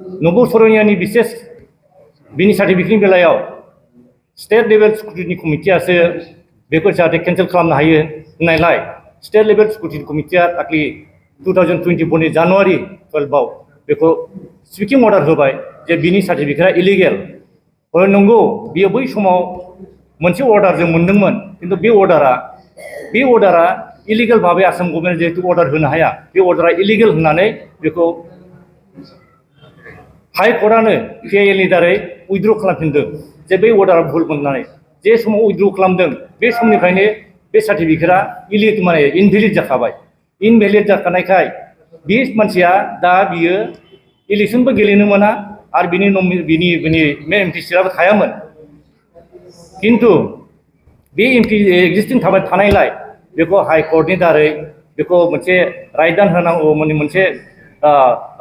नंगौ सरनियानि बिसेस बिनि सार्टिफिकेटनि बेलायाव स्टेट लेभेल स्क्रुटिनि कमिटियासो बेखौ जाहाथे केन्सेल खालामनो हायो होननायलाय स्टेट लेभेल स्क्रुटिनि कमिटिया दाख्लि 2024 जानुवारि 12आव बेखौ स्पिकिं अर्डार होबाय जे बिनि सार्टिफिकेटआ इलिगेल नंगौ बियो बै समाव मोनसे अर्डारजों मोनदोंमोन खिन्थु बे अर्डारा इलिगेल भाबै आसाम गभर्नमेन्ट जिहेतु अर्डार होनो हाया बे अर्डारा इलिगेल होननानै बेखौ हाई कर्टआनो केएलनि दारै उइथड्र खालामफिनदों जे बे अर्डारा भुल मोननानै जे समाव उइथड्र खालामदों बे समनिफ्रायनो बे सार्टिफिकेटआ इनभेलिड जाखाबाय इनभेलिड जाखानायखाय बे मानसिया दा बियो इलेक्शनबो गेलेनो मोना आरो बिनि एमपि सिटआबो थायामोन किन्तु बे एमपि एक्जिस्टिं थानायलाय बेखौ हाई कर्टनि दारै बेखौ मोनसे रायदान होनांगौ मोनसे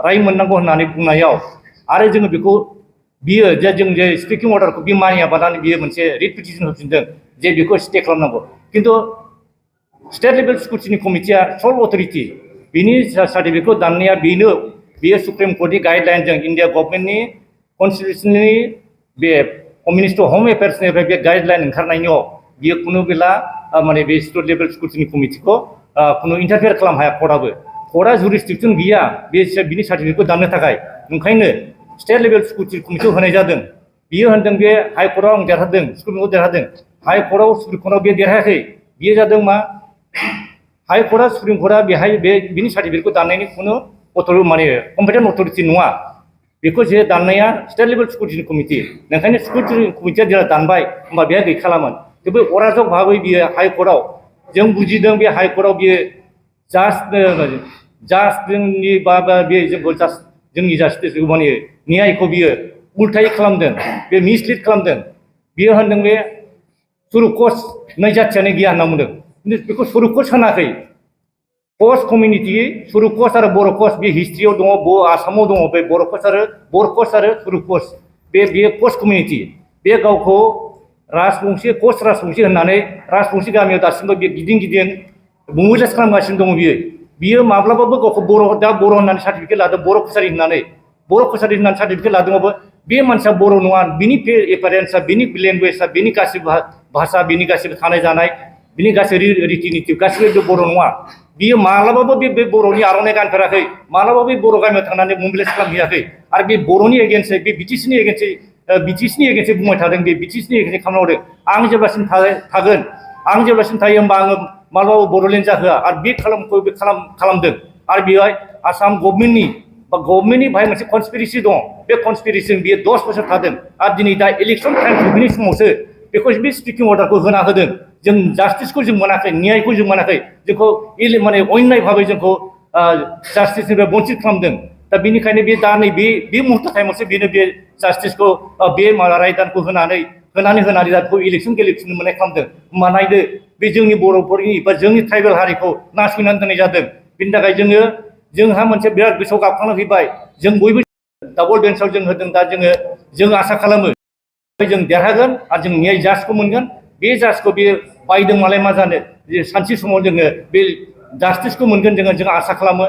राय मोननांगौ होननानै बुंनायाव आरो जोङो बेखौ बियो जे जों जे स्पिकिं अर्डारखौ बे मानियाबानानै बियो मोनसे रिट पिटिसन होफिनदों जे बेखौ स्टे खालामनांगौ किन्तु स्टेट लेभेल स्क्रुटिनि कमिटिया सल अथरिटि बिनि सार्टिफिकेटखौ दाननाया बियो सुप्रिम कर्टनि गाइडलाइनजों इन्डिया गभर्नमेन्टनि कन्स्टिटिउसननि बे मिनिस्ट्रि अफ होम एफेयार्सनिफ्राय बे गाइडलाइन ओंखारनायनियाव बियो खुनु बेला माने बे स्टेट लेभेल स्क्रुटिनि कमिटिखौ खुनु इन्टारफेयार खालामनो हाया कर्टआ जुरिसडिक्सन गैया बिनि सार्टिफिकेटखौ दाननो थाखाय ओंखायनो स्टेट लेभेल स्क्रुटिनि कमिटियाव होनाय जादों बियो होनदों बे हाई कर्टआव आं देरहादों सुप्रिम कर्टआव देरहादों हाई कर्टआव सुप्रिम कर्टआव बे देरहायाखै बियो जादों मा हाई कर्टआ सुप्रिम कर्टआ बेहाय बिनि सार्टिफिकेटखौ दाननायनि खुनु माने कम्पिटेन्ट अथरिटि नङा बेखौ जे दाननाया स्टेट लेभेल स्क्रुटिनि कमिटि ओंखायनो स्क्रुटिनि कमिटिया जेला दानबाय होमबा बेहा गैखालामोन थेवबो अराजक भाबै बियो हाई कर्टआव जों बुजिदों बे हाई कर्टआव बियो जोंनि बे जोंखौ जोंनि जास्टिस माने न्यायखौ बियो उल्थायै खालामदों बे मिसलिड खालामदों बियो होनदों बे सुरु कस नै जाथियानो गैया होनना बुंदों खिन्थु बेखौ सुरु कस होनाखै कस कमिउनिटि सुरु कस आरो बर' कस बे हिस्ट्रियाव दङ आसामाव दङ बे बर' कस आरो सुरु कस बे कस कमिउनिटि बे गावखौ कस राजबंसि होननानै राजबंसि गामियाव दासिमबो बे गिदिं मुंलास खालामगासिनो दङ बियो माब्लाबाबो गावखौ बर' होननानै सार्टिफिकेट लादों बर' कसारि होननानै सार्टिफिकेट लादोंबाबो बे मानसिया बर' नङा बिनि एपारेन्सआ बिनि लेंगुवेजआ बिनि गासिबो भाषा बिनि गासिबो थानाय जानाय बिनि गासैबो रिटिनिटि गासिबो बे बर' नङा बियो माब्लाबाबो बे बर'नि आर'नाइ गानफेराखै माब्लाबाबो बे बर' गामियाव थांनानै मुंलास खालामहैयाखै आरो बे बर'नि एगेन्स्टै बे बिटिसिनि एगेन्स्टै बुंबाय थादों बे बिटिसिनि एगेन्स्टै खामानि मावदों आं जेब्लासिम थागोन आं जेब्लासिम थायो होमबा आङो माब्लाबाबो बड'लेण्ड जाहोआ आरो बे खालामदों आरो बेवहाय आसाम गभर्नमेन्टनि बाहाय मोनसे कनस्पिरेसि दं बे कनस्पिरेसिजों बियो 10 बोसोर थादों आरो दिनै दा इलेक्सन टाइम सफैनाय समावसो बेखौ बे स्पिकिं अर्डारखौ होना होदों जों जास्टिसखौ जों मोनाखै न्यायखौ जों मोनाखै जोंखौ माने अन्याय भाबै जोंखौ जास्टिसनिफ्राय बन्चित खालामदों दा बेनिखायनो बे दा नै बे मुहुर्त टाइमावसो बेनो बे जास्टिसखौ बे रायदानखौ होनानै दा बेखौ इलेक्सन गेलेफिननो मोननाय खालामदों होमबा नायदो बे जोंनि बर'फोरनि बा जोंनि ट्राइबेल हारिखौ नासयनानै दोननाय जादों बेनि थाखाय जोंहा मोनसे बिराद गोसोआव गाबखांना फैबाय जों बयबो डाबल बेन्चआव जों होदों दा जों आसा खालामो जों देरहागोन आरो जों न्याय जाजखौ मोनगोन बे जाजखौ बे बायदों मालाय मा जानो सानसे समाव जोङो बे जास्टिसखौ मोनगोन जों आसा खालामो।